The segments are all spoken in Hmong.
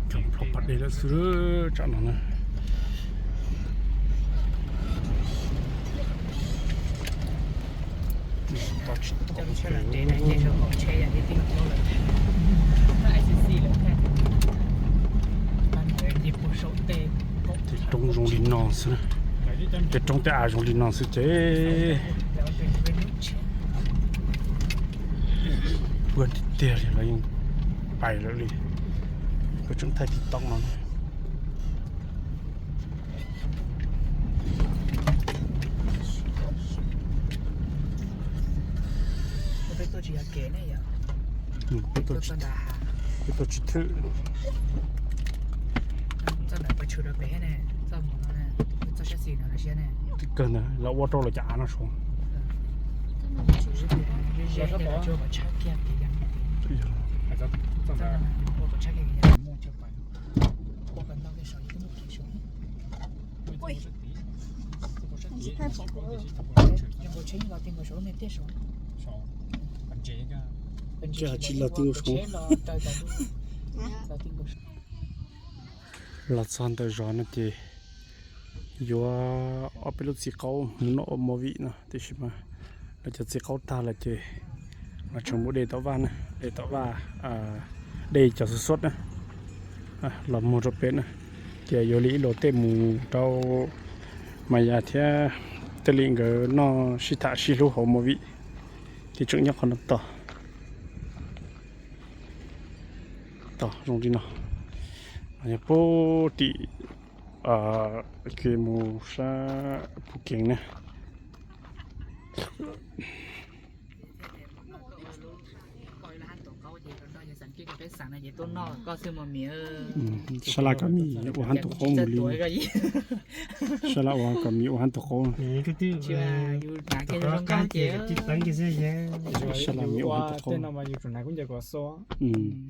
Cov plhom pas dej lawm xwb tsam no na. Tej roob zoo li no xwb, tej roob tej av zoo li no xwb ces puag tiag tiag li los yeej pais lawm li. Koj tseem thaij TikTok no. Peb tuaj tsis thwm. Kawg ntawd los ua rau lawv cov av no suav. Tsis los tib nkaus suav. Los txog ntawm zos no ces yuav ob peb lub txiv qaub mus noj ua movie no, tiam sis mas lawv cov txiv qaub tag lawm ces mas tseem mus de tom vaj na, de tom vaj, de cov xub xuab na, los muag rau pem na. Ces yuav li ib los tej mus rau Maya thiab Tej Lim nkawd noj sib tham sib hlub hauv movie. Ces tseem nyob qhov no tos. Tos zoo li no. Yog puag tim kev mus sab Phuv Kees na. Sab laj kom mis ua hab tus qaub mus li. Sab laj ua kom mis ua hab tus qaub. Sab laj mis ua hab tus qaub.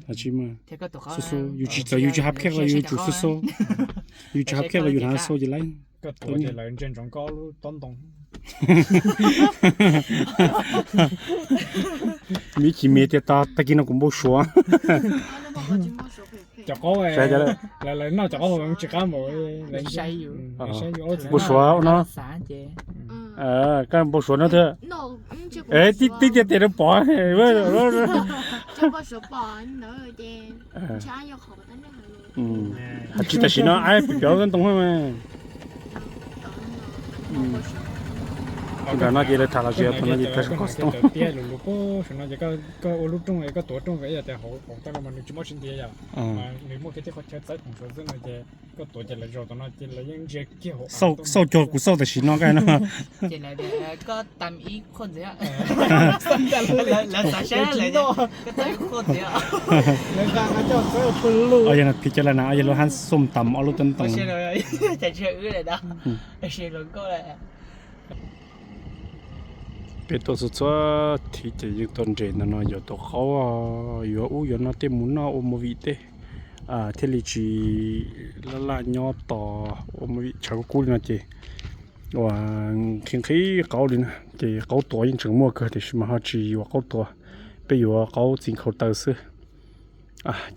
Tsis mas, xub xub, yus tsis txawv yus tsis hab khiaj los yus tsum xub xub. Yus tsis hab khiaj los yus hnav xub ces laib. Koj tuav ces lawv ntsia ntsoov koj lub tob ntoo. Mis chim mis tias tag kis no kuv npau suav. Cov qaub, lawv noj cov qaub hau tsis qab mus. Npau suav no. Koj npau suav no thiab. Tib tiag tias rau pom. Hais tsis tam sim no ab pem cov ntoo mas. Nram no ces lawv tham los tsis yog, thaum no ces tham kom tau. Koj ua lub rooj, koj tuav rooj, yog tias hauv hauv tag no mas nws tsis muaj tsis ntiav yom. Nws muaj kiag tej qhov chaw txawb khoom suav xwb no ces koj tuav ces lawv zaum tom no ces lawv yeej ntsia kiag hauv. Xauj cog kuv xauj tam sim no kaj no. Yog no phim cov lawm na, yog lub hab xauj tam ob lub tob ntoo. Peb tuaj txhua txhua thiv ces yeej tuaj nres ntawm no yuav tus qaub, yuav ub yuav no tej mus noj ua movie tej, thiaj li tsis laj laj nyob tos ua movie tshav kub kub li no ces uas nqhis nqhis qaub li na ces qaub tuav yeej tseem muaj kawg tiam sis mas ho tsis yuav qaub tuav, peb yuav qaub txiv nkhaus taw xwb.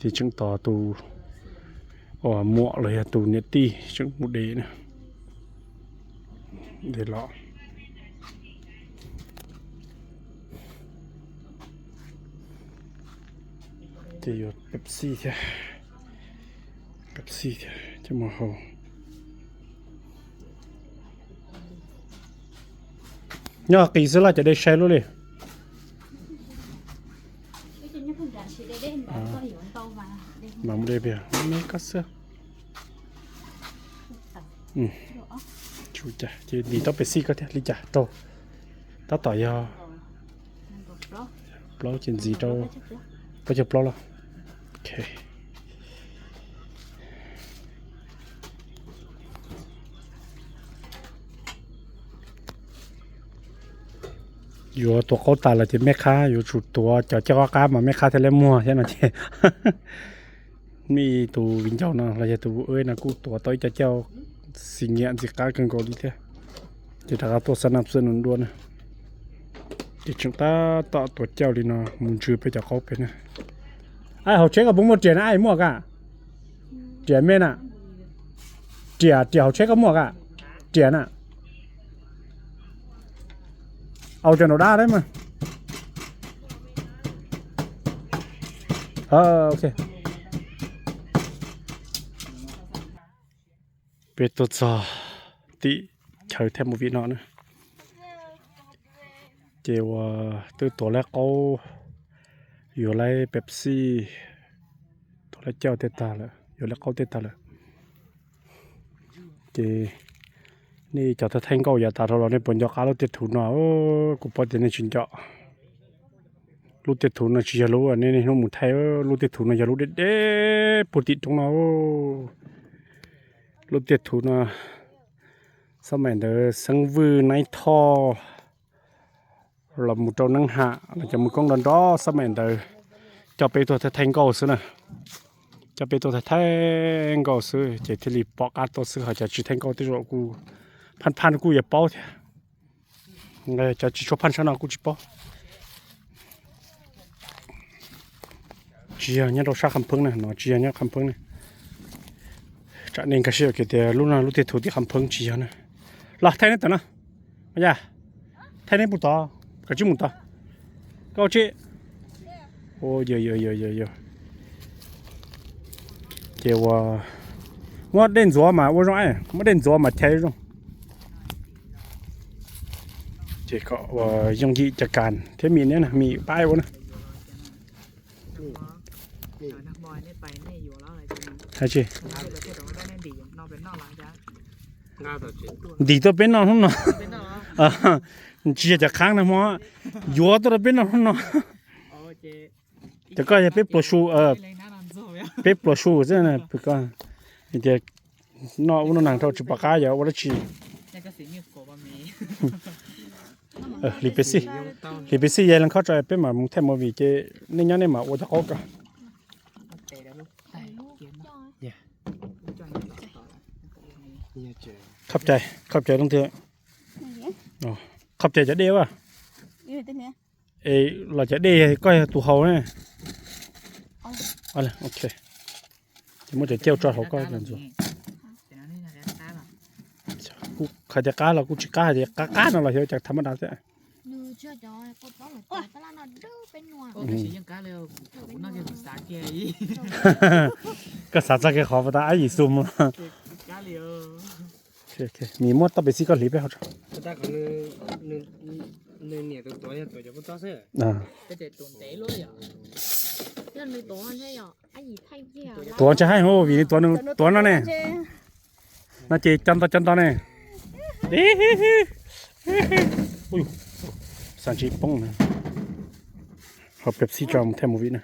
Ces tseem tos tus uas muam los yog tus niam tij tseem mus de na. De los ces yuav Pepsi thiab, Pepsi thiab coj mus haus. Nyob qis xwb los cov de sai luaj li. Mas mus de pem me koj xwb. Ces ntim tau Pepsi koj thiab li cas rau. Tab tom yog plaub ces ntxiv rau plaub caug plaub los. Yuav tuav qaub tas lawm ces mej qhab yuav tsum tuav cov caj qab qab mas mej qhab thiaj li muag thiab no ces. Muaj ib tus viv ncaus no los yog tus ub no kuj tuav tau ib co caj xis nyiam ntxim qab kawg nkaus li thiab. Ces rov qab tuaj xab nab xwb nws dua na. Ces tseem tab tom tuav cauj li no mus ntsw peb cov qaub pem na. Hauv tsheb koj puas muaj riam na, muaj ka? Riam me na. Riam, riam hauv tsheb koj muaj ka? Riam na. Au cov nraum dab mas. Peb tuaj txog tim chaw thaij movie no na. Ces uas twb tuav lawv qaub, yuav lawv Pepsi, tuav lawv cauj tej tag lawm, yuav lawv qaub tej tag lawm. Ces nej cov thaij nkauj yav tas dhau los nej puas nco qab lub tiaj thuv no? Kuv paub tias nej tsis nco. Lub tiaj thuv no tsis yog lub nej niaj hnub mus thaij, lub tiaj thuv no yog lub deb deb puag tim roob no. Lub tiaj thuv no, xab maim ntawd Xeeb Vwj, Naib Thoj los mus rau Neeb Ham los cov mus koob nrov nrov xab maim ntawd coj peb tuaj thaij nkauj xwb na. Coj peb tuaj thaij nkauj xwb ces thiaj li pom qab tuaj xwb, ho cov tsis thaij nkauj tej zaum kuj phaj phaj kuj yuav paub thiab. Cov tsis tshua phaj sab no kuj tsis paub. Tsis yog nyob rau sab Kham Pheeb na, no tsis yog nyob Kham Pheeb na. Tsam nej nkag siab kev tias lub no lub tiaj thuv tim Kham Pheeb, tsis yog na. Los thaij neb tom no, yog thaij neb puag tod, koj tsis mus tod, koj tsis. Ces uas muab dej ntxuav mas ua zoo, muab dej ntxuav mas chais zoo. Ces kom uas yooj yim cov kas thiab mis neb na, mis pab ua na. Hais tsis, ntim tuaj peb noj hnub no. Tsis yog cov qhaab na hmo, yuav tuaj rau peb noj hnub no. Cov koj yog peb pluas su, peb pluas su xwb. Tias noj ub noj nag rau tsis pom qab yog ua dab tsi. Hliv pes xij, hliv pes xij yog leej khob tso peb mam mus thaij movie ces nej nyob nej mam ua cov qaub ko. Khob cai, khob cai leej twg? Khob cai cov dej a. Es los cov dej koj yog tus haus ne. Ok, ces muab cov cauj tso hauv koj ntxuav. Kuv hais tias qab los kuj tsis qab, hais tias qab qab no los xyov cas tham ma das thiab. Koj xav txog kiag qhov tas ab yim xu mus. Nws muab toj pes xij koj hliv peb hauv tso. Tuav ntshe haib hov vim nws tuav no ne. No ces co nto co nto ne. Xav tsis poob na. Hau Pepsi tso mus thaij movie na.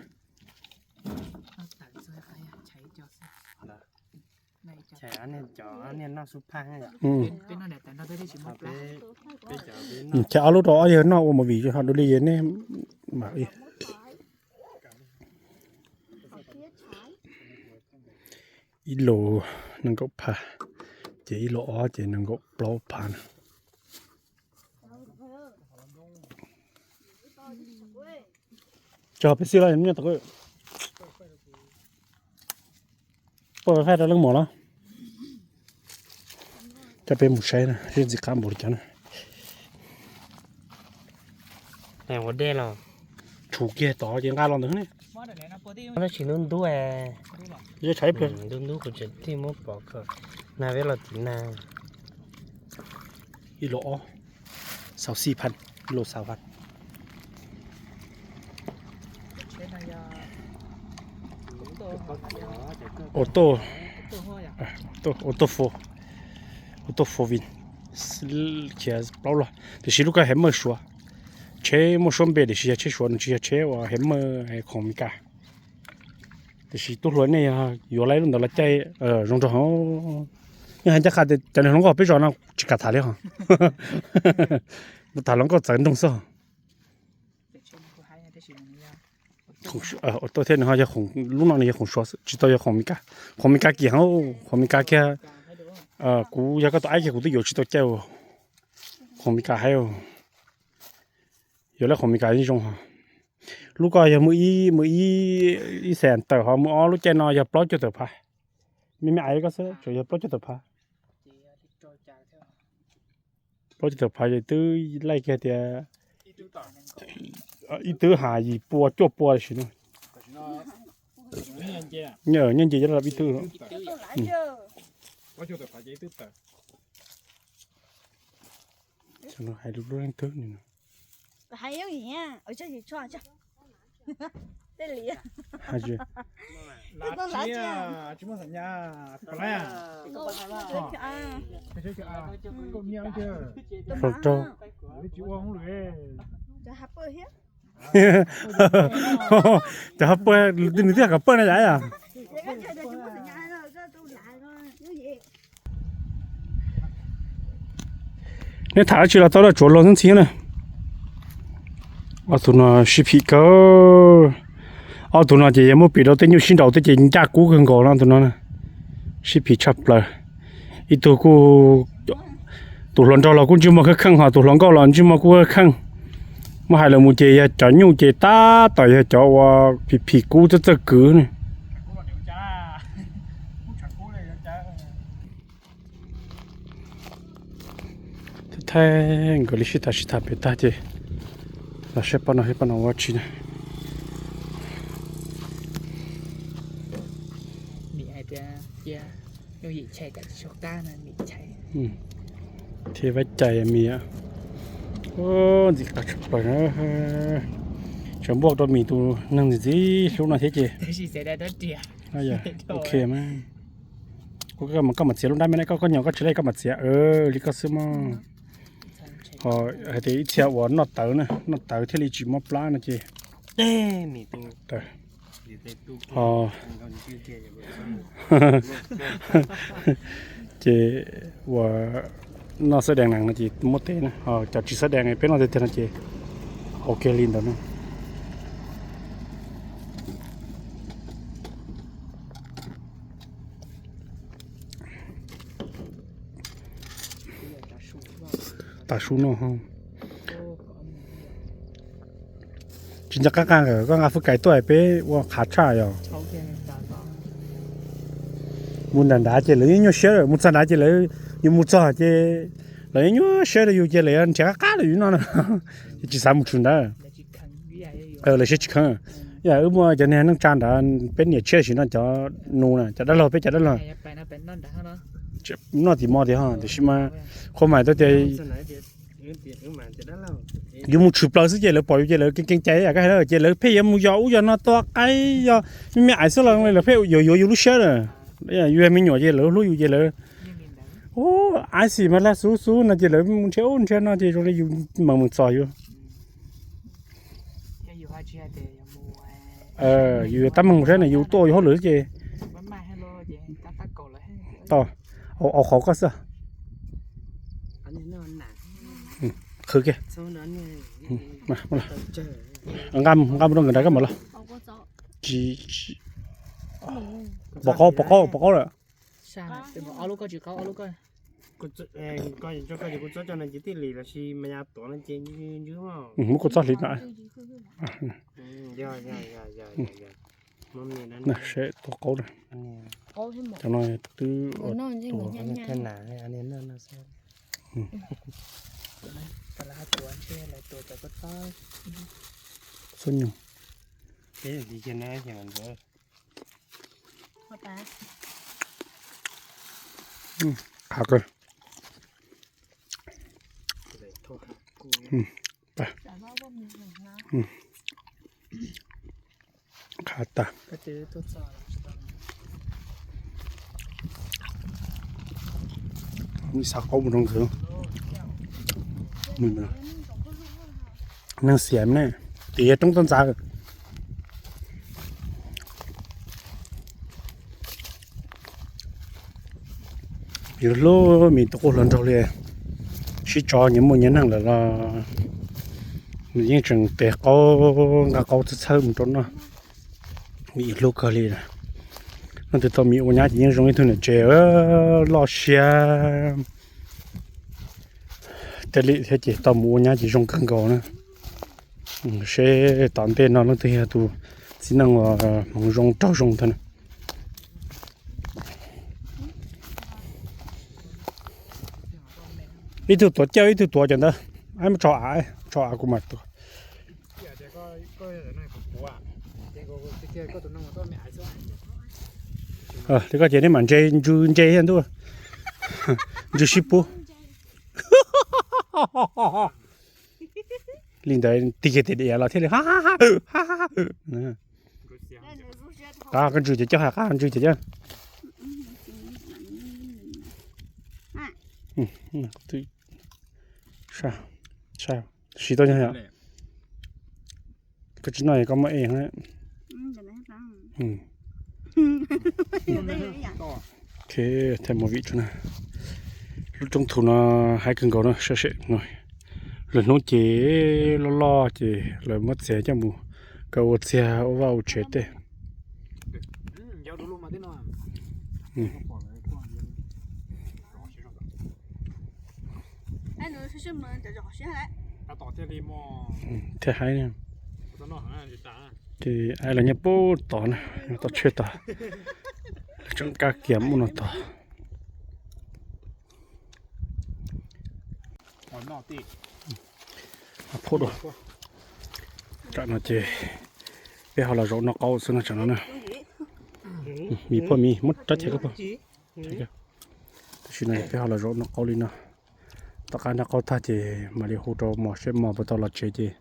Ces ob lub rau ob yawg noj ua movie ho dua li ne. Ib lus nees nkaum phav, ces ib lus ob ces nees nkaum plaub phav na. Tso peb xij los nyob tau. Poj faj rau leej muam los. Coj peb mus saib na, seb ntxim qab npaum li cas na. Ua dej los. Tshuv kiag tod ces nqa los ntawd ne. Tab sis ntub ntub. Ntub ntub kuv tseem thiaj muab pov kom nag peb los tim nag. Ib lus ob, xaus xij phav, ib lus xaus phav. Auto, auto four, auto four wheel, khiav plaub log. Tiam sis lub ko Hummer Suav, tsheb muaj suab npe tiam sis yog tsheb Suav, nws tsis yog tsheb uas Hummer khoom Mes Kas. Tiam sis tub hluas nej yog yuav lawv lub ntawd los caij zoo nraug. Yeej hais ncaj qha tias cov niag hluas nkauj peb zos no tsis kam tham li hos. Tham hluas nkauj txawv nroog xwb. Auto thiab nws ho yog khoom, lub no nws yog khoom Suav xwb, tsis tau yog khoom Mes Kas. Khoom Mes Kas kim heev, khoom Mes Kas kiag. Kuv yog koj tus aib kiag kuv twb yuav tsis tau caij. Khoom Mes Kas heev. Yuav lawv khoom Mes Kas yeej zoo hos. Lub ko yog mus ib, mus ib, ib xees tawm, ho mus ob lub caij no yog plaub caug tawm phav. Me me ais ko xwb tsuas yog plaub caug tawm phav. Plaub caug tawm phav ces twb laij kiag tias ib twb has yim pua cuaj pua li sim no. Nyob nce cov ib twb. Hais lub leej twg ni. Hlau raug. Cov hab pawg, nws twb yog kom pawg na yom. Neb tham dab tsi los tau, tsuav luag ntxhi ntxhi na. Ob tug no sib phim kawg. Ob tug no ces yog muab pim rau tej nyuj sib nraus tej ces ncaj kub kawg nkaus no tus no. Sib phim tshaj plaws. Ib tug kuj, tus hluas nraug los kuj ntsej muag kheej kheej, ho tus hluas nkauj los ntsej muag kuj kheej. Muab hais lawm mus ces yog cov nyuj ces tab tom yog cov uas phim phim kub txawj txawj kwv ne. Thaij nkawd li sib tham sib tham pem tag ces los saib pab no, saib pab no ua tsi na. Thiab vaib cais mis, ntxim qab tshaj plaws na. Tseem npuaj rau mis tus neeg ntxim ntxim hlub no thiab ces ok mas. Kuv, koj mam txiav lub nrab me na, koj, koj nyob koj tsis laij koj mam txiav li koj xwb mog. Ho hais tias ib txhia uas noj tawv na, noj tawv thiaj li tsis mob plab no ces tej mis tus, ho ces uas noj xab dees nees no ces muab teb na, ho cov tsis xab dees peb noj tiag tiag no ces ok li ntawd na. Tav su no tsis nco qab nqa, koj nqa fwj kais tuaj peb ua qhav tshaj yom. Mus nram nrad ces lawv yeej nyuaj siab, mus txog nrad ces lawv, yus mus txog ces lawv yeej nyuaj siab rau yus ces lawv nrhiav qab qab rau yus no na. Ces tsis xav mus tshwm ntawd. Lawv siab tsis kheev. Yam wb muaj cov niag neej tsa nrad, peb niam tshiab sim no cov nus na, cov dab laug, peb cov dab laug noj tim mo tiag ho tiam sis mas qhua mais tau tias yus mus tshwm plaws xwb ces lawv pom yus ces lawv keev keev cai, koj hais ces lawv pheej yuav mus yos ub yos no tua qaib yos me me ais xwb los lawv pheej yuav yuav yus lub siab lawm. Yus yog me nyuam ces lawv hlub yus ces lawv ub ais xim mas laj xub xub no ces lawv mus nrhiav ub nrhiav no ces zoo li yus meem meem txom yus. Yus tab meeg mus saib na, yus tuaj yus hauj lwm ces tau au qhauv koj xwb. Qhwv kiag. Nqa mus rau nkawd nrad koj mam los. Pov qaub, pov qaub, pov qaub lawm. Muab kua txob hliv no. Seb tua qaub na. Cov no twb ua tua. Txob nyuj. Qhav kawg. Qhav tag. Xav qaub mus rau nkawd. Neeg xiam ne, tim yog roob toj ntxas. Yus hlub mis tus qub hluas nraug li, sib tso nyias muaj nyias neej lawm los nws yeej tseem tes qaub nqa qaub txhawb txhawb mus rau noj. Yus hlub kawg li. Noj twb tau mis ua nyab ces yeej zoo ib tug niam tsev loj siab. Tej li thiab ces tau mus ua nyab ces zoo kawg nkaus na. Seb tom ntej no leej twg yog tus txiv neej uas hmoov zoo raug zoo ntag na. Ib tug tuav cawj ib tug tuav cov ntawd. Aib, mus tso av, tso av kuv mam tuav. Li koj ces nej mam ntse ntsws ntse thiab ntuj, ntsws sib pub. Li ntawd tig kiag tim diav los thiaj li ha ha ha. Qab koj ntsws cov cawj, ha, qab ntsws cov cawj. Siv tau yog. Koj tsis noj koj muaj ej. Thiaj mus vim tso na. Lub roob thu no haib kawg nkaus na, saib seb no. Lwm hnub ces loj loj ces lawv muab txiav coj mus kaw ua txiag ua vaj ua tsev tej. Thiaj haib. Ces haib los nyob puag tod na, toj tsheb tod, lawv tseem kab kiag mus no tod. Phauj dua. Tam no ces peb ho los zaum noj qaub xwb no tam no na. Miv phauj miv, muab rab chais koj phauj. Tam sim no peb ho los zaum noj qaub li no. Tom qab noj qaub tag ces mam li hu rau mos seb mos puas tau los tsev ces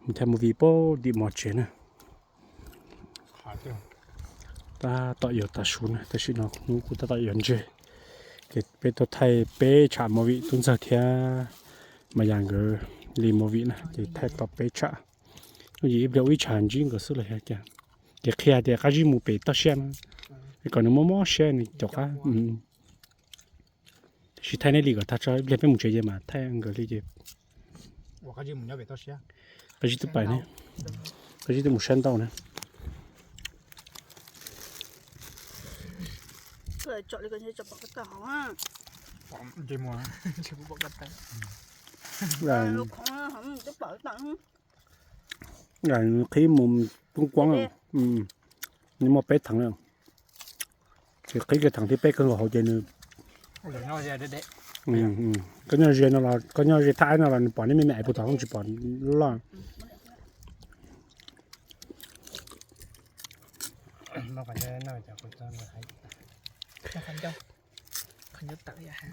mus thiaj mus vim puag tim mos tsev na. Tab tom yuav tav su na, tam sim no hnub kuj tab tom yuav ntseg. Ces peb tuaj thaij peb tsham movie, tub ntxawg thiab Maya nkawd li movie na, ces thaij tau peb tsham. Yim ib pliag ua ib tsham ntsib nkawd xwb los yog cas. Ces qhia tias qab zib mus pem toj siab na, kom nws mob mob siab nws caum qab. Tab sis thaij nej li kom tag tso, ib pliag peb mus tsev ces mam thaij nkawd li ces. Qab zib twb pais ne, qab zib twb mus saib ntau na. Qhib mus poob kuab, nws muaj peb theem na. Ces qhib kiag theem thib peb kawg nkaus hauv ces nws, koj nyob ze no los, koj nyob ze thaj aib no los nws pom nej me me aiv puag tom hoob tsis pom loj.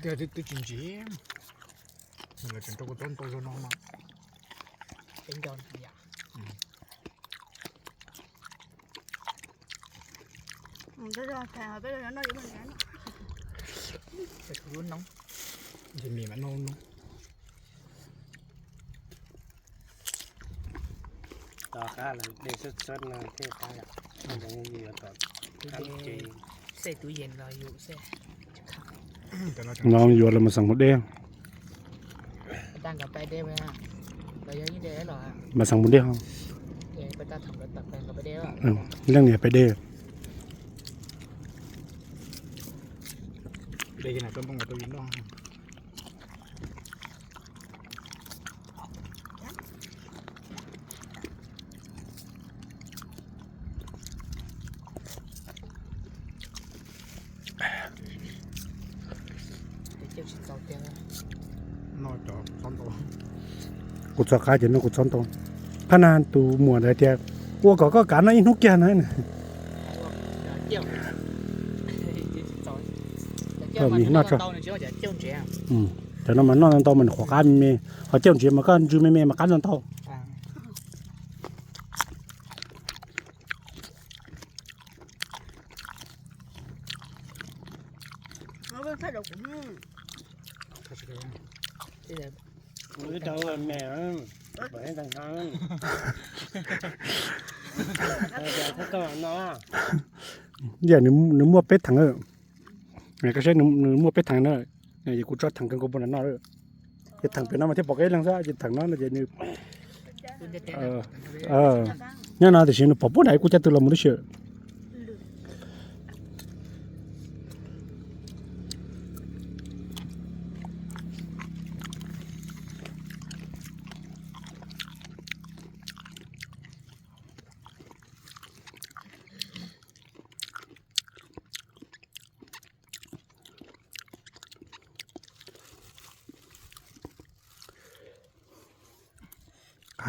Twb tsis ntsib, tseem rau kuv txob ntau zog no no. Tom qab lawv de xwb xwb no thiaj qab yom. No yuav los mas xeem mus dej. Mas xeem mus dej. Leej niam pais dej. Kuv txog qab ces no kuv txob ntau. Phab na tus muam ntawd tias, ua kom koj kav noj ib hnub kiag na. Noj tso. Cov no mas noj ntau mas nws qhuav qab me me, ho caum ntsiav mas koj ntsw me me mas qab ntau ntau. Yam nws muaj peb theem, koj saib nws muaj peb theem na, es kuv tso theem kawg nkaus puag nram no. Ces theem pem no mas thiaj pom koj ib leeg xwb, ces theem no no ces nws nyob no tiam sis nws pom puag nram kuv caj tw los mus tib si.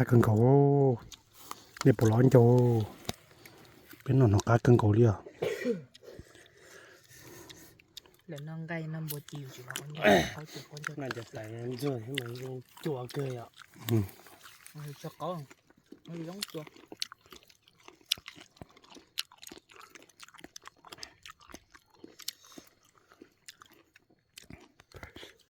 Qab kawg nkaus, nej puas los ncau? Peb noj no qab kawg nkaus li os. Cua kawg yom.